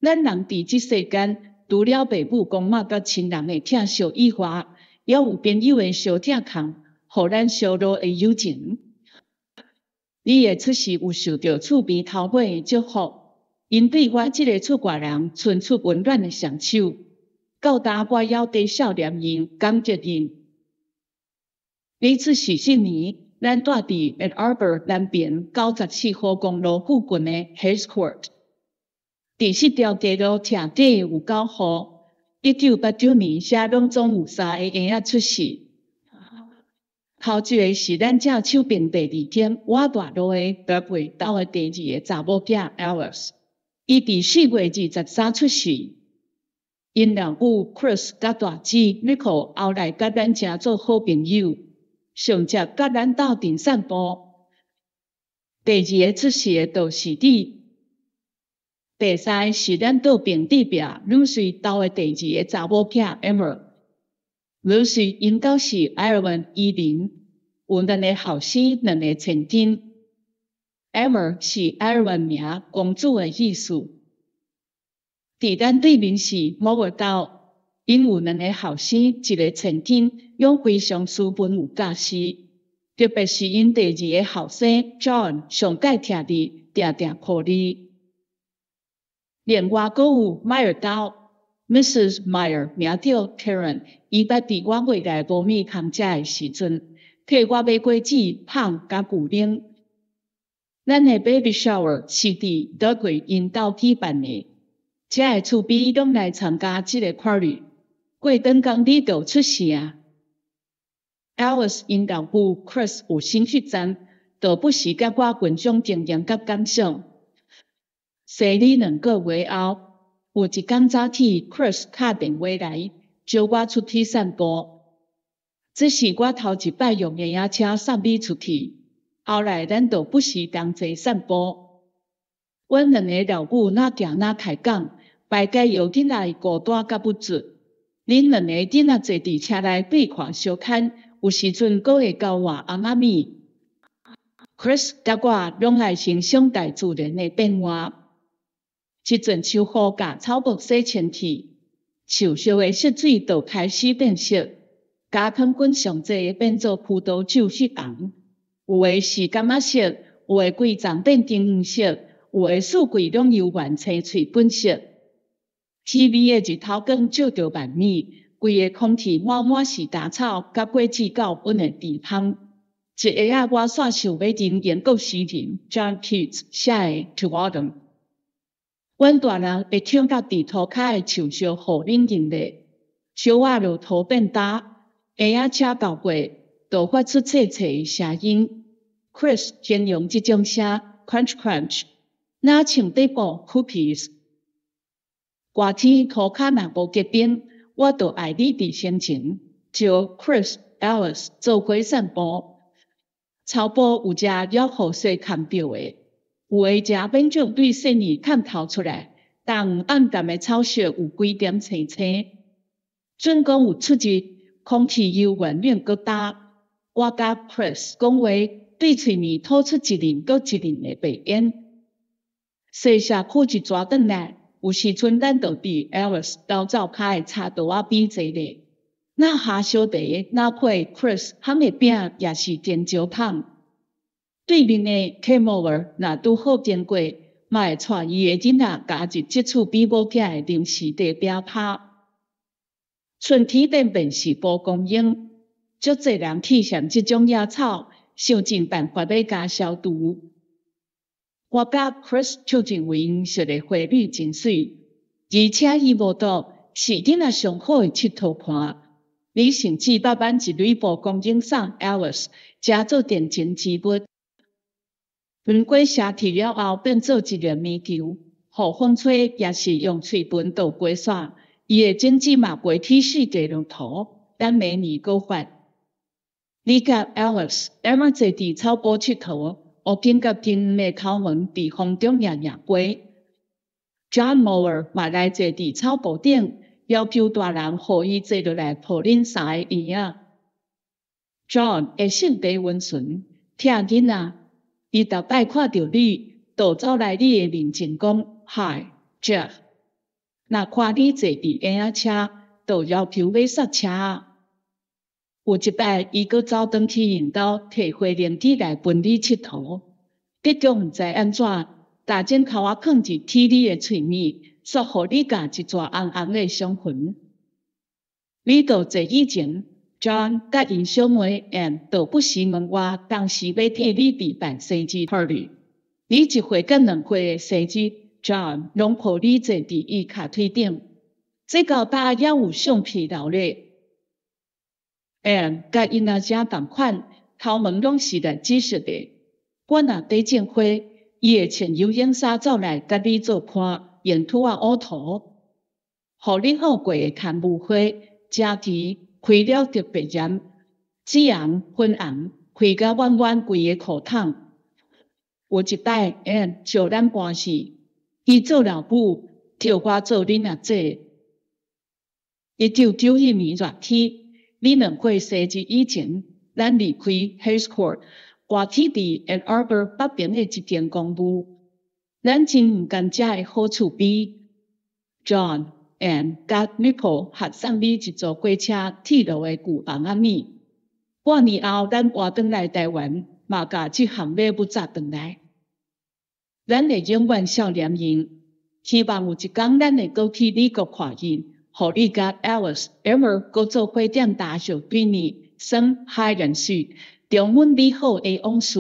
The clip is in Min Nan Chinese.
咱人佇這世間，除了爸母公媽佮親人的疼惜以外，猶有朋友的相疼空，予咱相路的友情。你的出世有受著厝邊頭尾的祝福，𪜶對我這个出外人伸出溫暖的雙手。到今我猶佇數念𪜶，感激𪜶。你出世彼年，咱蹛佇 Ann Arbor 南邊94號公路附近的 Hayes Court。佇這條街路徛底有九戶。1989年，遮攏總有三個嬰仔出世。頭一个是咱正手邊第二間倚大路的隔壁兜的第二个查某囝 Alice。伊佇4月23出世。𪜶老母 Chris 佮大姊 Nicole 後來佮咱成做好朋友，上捷佮咱鬥陣散步。第二个出世的就是你。第三个是咱倒爿佇壁 Lucy 兜的第二个查某囝 Emma。Lucy 𪜶兜是愛爾蘭移民，有兩个後生，兩个千金。Emma 是愛爾蘭名，公主的意思。佇咱對面是摩爾兜，𪜶有兩个後生，一个千金，攏非常斯文有教識。特別是𪜶第二个後生 John 上蓋徛佇定定抱你。另外，閣有邁爾兜，Mrs. Meyer 名叫 Karen，伊捌佇我未來無物通食的時陣，替我買果子、麭佮牛奶。咱的 baby shower 是佇德國𪜶兜舉辦的，遮的厝邊攏來參加這个 party。過轉工你就出世啊！Alice 𪜶老母 Chris 有心血站，就不時佮我分享經驗佮感想。生你兩个月後，有一工早起，Chris 敲電話來，招我出去散步。這是我頭一擺用嬰仔車送你出去。後來咱就不時同齊散步。阮兩个老母若行若開講，排解藥囡仔的孤單佮不足。恁兩个囡仔坐佇車內對看相牽，有時陣閣會交換尪仔物。Chris 佮我攏愛欣賞大自然的變換。這陣秋雨共草木洗清氣，樹葉的色水就開始變色，加糖粉上濟變做葡萄酒血紅，有的是柑仔色，有的規叢變金黃色，有的四季攏猶原青翠粉色。淒美的日頭光照著萬物，規个空氣滿滿是稻草佮果子狗粉的甜香。這下仔我煞想欲啉英國詩人 John Keats 寫的《To Autumn》。阮大人會聽到佇塗跤的樹葉雨冷淋咧，小可落塗變焦，嬰仔車兜過，就發出脆脆的聲音。Chris 形容這種聲 crunch crunch，若像佇剥 cookies。熱天塗跤若無結冰，我就愛你佇先前，招 Chris、Alice 做伙散步。草埔有食了雨水崁著的，有的食勉強對細膩探頭出來，但暗淡的草色有幾點青青。準講有出日，空氣猶原冷閣焦。我佮 Chris 講話，對喙面吐出一陣閣一陣的白煙。西社區一逝轉來，有時陣咱就佇 Alice 兜灶跤的柴桌仔邊坐咧，若下燒茶，若配 Chris 烘的餅，抑是煎石麭。對面的 K Moller 若拄好經過，嘛會帶伊的囡仔加入這厝邊某囝的臨時茶餅趴。春天變變是蒲公英，足濟人去嫌這種野草，想盡辦法欲共消除。我佮 Chris 就認為黃色的花蕊真媠，而且伊無毒，是囡仔上好的𨑨迌伴。你甚至捌挽一蕊蒲公英送 Alice，誠做電情之物。粉果寫鐵了後變做一粒棉球，予風吹，抑是用喙脣倒雞線，伊的種子嘛飛去四界攏塗。等明年閣發。你佮 Alice、Emma 坐佇草埔𨑨迌，烏金佮金的頭毛佇風中搖搖飛。John Moller 嘛來坐佇草埔頂，要求大人予伊坐落來抱恁三个嬰仔。John 的性格溫順，疼囡仔。伊逐擺看著你，就走來你的面前講：Hi, Jeff。若看你坐佇嬰仔車，就要求欲剎車。有一擺，伊閣走轉去𪜶兜，提飛輪機來分你𨑨迌。結局毋知按怎，大枕頭仔囥佇铁你的喙耳，煞予你咬一撮紅紅的傷痕。你到坐以前，John 佮𪜶小妹 Ann 就不時問我，當時欲替你置辦生日 party。你一歲佮兩歲的生日，John 攏抱你坐佇伊跤腿頂。這到今猶有相片留咧。Ann 佮𪜶阿姐仝款，頭毛攏是藍紫色的。我若綴種花，伊會穿游泳衫走來佮你做伴，用土仔挖土，予你好過的牽牛花，誠齊開了特別艷，紫紅、粉紅，開甲滿滿規个褲桶。有一擺，Ann 笑咱搬死，伊做老母，叫我做恁阿姐。1991年熱天，你2歲生日以前，咱離開 Hayes Court，搬去佇 Ann Arbor 北邊的一間公寓。咱真毋甘遮的好厝邊。John、Ann 佮 Nicole 合送你一組火車鐵路的舊尪仔物。半年後，咱搬轉來台灣，嘛共這項禮物載轉來。咱會永遠少年𪜶，希望有一工咱會閣去美國看𪜶，予你佮 Alice、Emma 閣做伙踮大小對面耍 hide and seek，重溫美好的往事。